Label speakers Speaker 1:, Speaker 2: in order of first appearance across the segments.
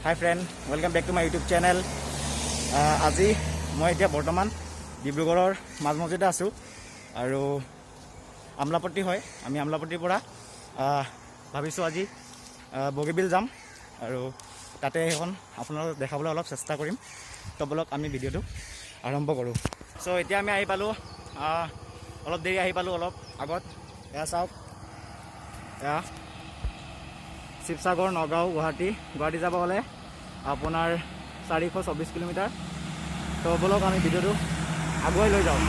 Speaker 1: Hi friend, welcome back to my YouTube channel. আজি মই এতিয়া বৰ্তমান ডিব্ৰুগড়ৰ মাজমজিয়াতে আছোঁ আৰু আমলাপট্টি হয়। আমি আমলাপট্টিৰ পৰা ভাবিছোঁ আজি বগীবিল যাম আৰু তাতে সেইখন আপোনালোকক দেখাবলৈ অলপ চেষ্টা কৰিম। তো ব'লক, আমি ভিডিঅ'টো আৰম্ভ কৰোঁ। চ' এতিয়া আমি আহি পালোঁ, অলপ দেৰি আহি পালোঁ, অলপ আগত। এয়া চাওক, এয়া শিৱসাগৰ, নগাঁও, গুৱাহাটী। গুৱাহাটী যাব হ'লে আপোনাৰ 424 কিলোমিটাৰ। তো ব'লক, আমি ভিডিঅ'টো আগুৱাই লৈ যাওঁ।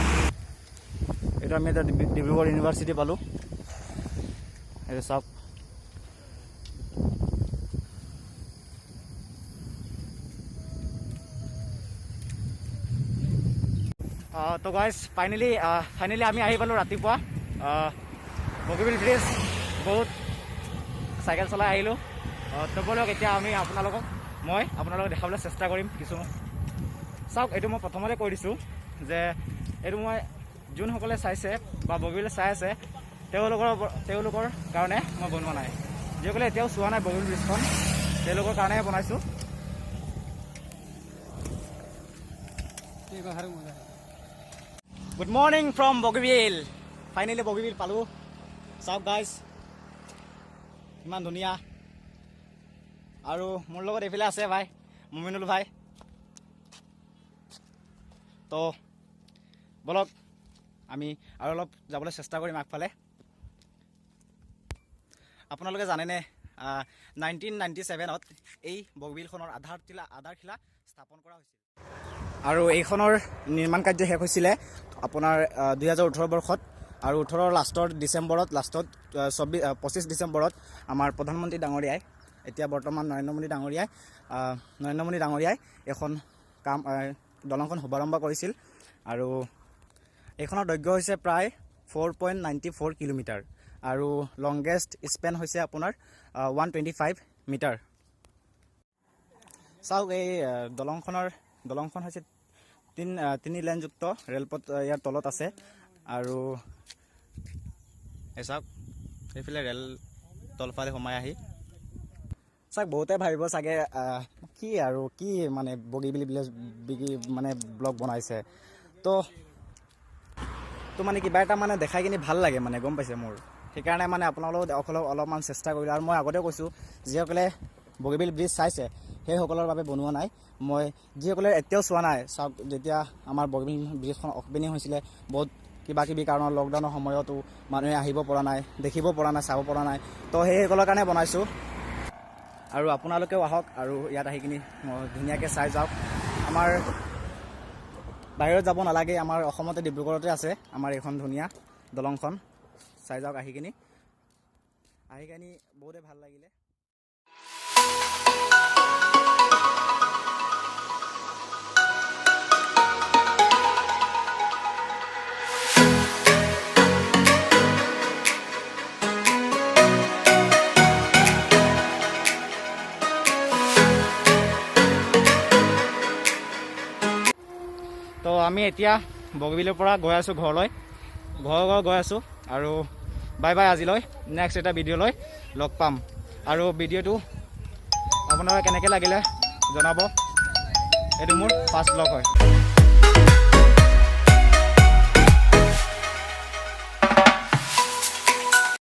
Speaker 1: এইটো আমি এতিয়া ডিব্ৰুগড় ইউনিভাৰ্চিটি পালোঁ। এইটো চাওক। তো গাইজ, ফাইনেলি ফাইনেলি আমি আহি পালোঁ ৰাতিপুৱা বগীবিল ব্ৰিজ। বহুত চাইকেল চলাই আহিলোঁ। তো ব'লক, এতিয়া আমি আপোনালোকক মই আপোনালোকক দেখাবলৈ চেষ্টা কৰিম কিছু। চাওক, এইটো মই প্ৰথমতে কৈ দিছোঁ যে এইটো মই যোনসকলে চাইছে বা বগীবিল চাই আছে, তেওঁলোকৰ কাৰণে মই বনোৱা নাই। যিসকলে এতিয়াও চোৱা নাই বগীবিল ব্ৰিজখন, তেওঁলোকৰ কাৰণেহে বনাইছোঁ।
Speaker 2: এই মজা।
Speaker 1: Good morning from Bogibeel. Finally Bogibeel পালোঁ। চাওক গাইজ, ইমান ধুনীয়া। আৰু মোৰ লগত এইফালে আছে ভাই মমিনুল ভাই। তো ব'লক, আমি আৰু অলপ যাবলৈ চেষ্টা কৰিম আগফালে। আপোনালোকে জানেনে, 1997ত এই বগীবিলখনৰ আধাৰশিলা স্থাপন কৰা হৈছিল আৰু এইখনৰ নিৰ্মাণ কাৰ্য শেষ হৈছিলে আপোনাৰ 2018 বৰ্ষত। আৰু 18ৰ লাষ্টৰ ডিচেম্বৰত, লাষ্টত 24, 25 ডিচেম্বৰত আমাৰ প্ৰধানমন্ত্ৰী ডাঙৰীয়াই, এতিয়া বৰ্তমান নৰেন্দ্ৰ মোদী ডাঙৰীয়াই এখন কাম দলংখন শুভাৰম্ভ কৰিছিল। আৰু এইখনৰ দৈৰ্ঘ্য হৈছে প্ৰায় 4.94 কিলোমিটাৰ আৰু লংগেষ্ট স্পেন হৈছে আপোনাৰ 125 মিটাৰ। চাওক, এই দলংখন হৈছে তিনি লেনযুক্ত ৰেলপথ ইয়াৰ তলত আছে। আৰু এই চাওক, এইফালে ৰেল তলফালে সোমাই আহি। চাওক, বহুতে ভাবিব চাগে কি আৰু কি মানে বগীবিল ভিলেজ বিগি মানে ব্লগ বনাইছে। তো তো মানে কিবা এটা মানে দেখাই কিনি ভাল লাগে মানে, গম পাইছে মোৰ। সেইকাৰণে মানে আপোনালোকক অলপ অলপমান চেষ্টা কৰিলোঁ। আৰু মই আগতেও কৈছোঁ, যিসকলে বগীবিল ব্ৰিজ চাইছে সেইসকলৰ বাবে বনোৱা নাই মই। যিসকলে এতিয়াও চোৱা নাই, চাওক, যেতিয়া আমাৰ বগীবিল ব্ৰিজখন অপেনিং হৈছিলে, বহুত কিবা কিবি কাৰণত লকডাউনৰ সময়তো মানুহে আহিব পৰা নাই, দেখিব পৰা নাই, চাব পৰা নাই। তো সেইসকলৰ কাৰণে বনাইছোঁ। আৰু আপোনালোকেও আহক আৰু ইয়াত আহি কিনি ধুনীয়াকৈ চাই যাওক। আমাৰ বাহিৰত যাব নালাগে, আমাৰ অসমতে ডিব্ৰুগড়তে আছে আমাৰ এইখন ধুনীয়া দলংখন। চাই যাওক আহি কিনি। আহি কিনি বহুতে ভাল লাগিলে। তো আমি এতিয়া বগীবিলৰ পৰা গৈ আছোঁ ঘৰলৈ, ঘৰ ঘৰ গৈ আছোঁ। আৰু বাই বাই আজিলৈ, নেক্সট এটা ভিডিঅ'লৈ লগ পাম। আৰু ভিডিঅ'টো আপোনালোকৰ কেনেকৈ লাগিলে জনাব। এইটো মোৰ ফাৰ্ষ্ট ব্লগ হয়।